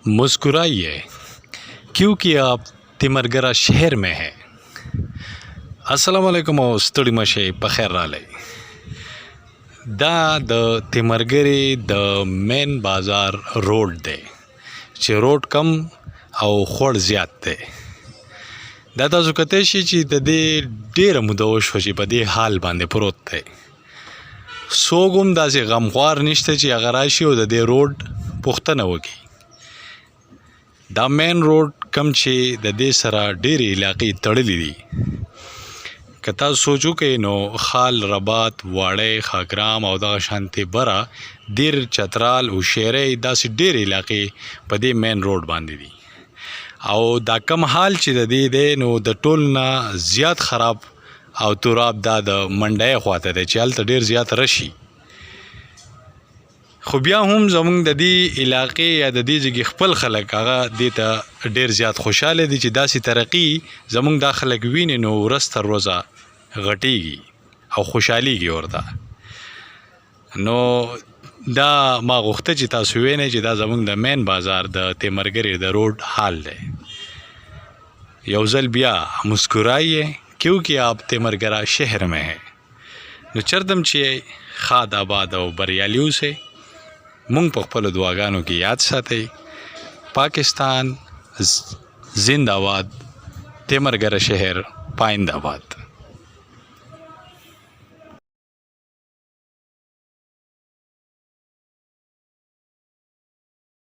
मुस्कुराइए क्योंकि आप तिमरगरा शहर में हैं। السلام علیکم او ستړي مشه په خیر رالی۔ دا د تیمرګرې د مین بازار روډ دی چې روډ کم او خوړ زیات دی۔ دا تاسو کتلی شئ چې د دې ډېره موده وشوه چې په دې حال باندې پروت دی۔ څوک هم داسې غمخوار نشته چې هغه راشي او د دې روډ پوښتنه وکړي۔ دا مین روډ کم چې د دې سره ډېرې علاقې تړلې دي۔ که تاسو سوچ وکړئ نو خال، رباط، واړی، خاکرام او دغه شانتې بره دیر، چترال او شیرۍ، داسې ډېرې علاقې په دې مین روډ باندې دي۔ او دا کم حال چې د دې دی نو د ټول نه زیات خراب او تراب دا د منډۍ خواته دی چې هلته ډېر زیات رشي۔ خو بیا هم زمونږ د دې علاقې یا د دې ځای خپل خلک هغه دې ته ډېر زیات خوشحاله دي چې داسې ترقي زمونږ دا خلک ویني نو ورځ تر ورځه غټیږي او خوشحالیږي ورته۔ نو دا ما غوښته چې تاسو وینئ چې دا زمونږ د مین بازار د تیمرګرې د روډ حال دی۔ یو ځل بیا مسکرائیے کیونکہ آپ تیمرګرا شهر میں ہیں۔ نو چرتم چې ښاد، آباد او بریالي اوسئ۔ مونږ په خپلو دعاګانو کې یاد ساتئ۔ پاکستان زنده باد، تیمرګره شهر پاینده باد۔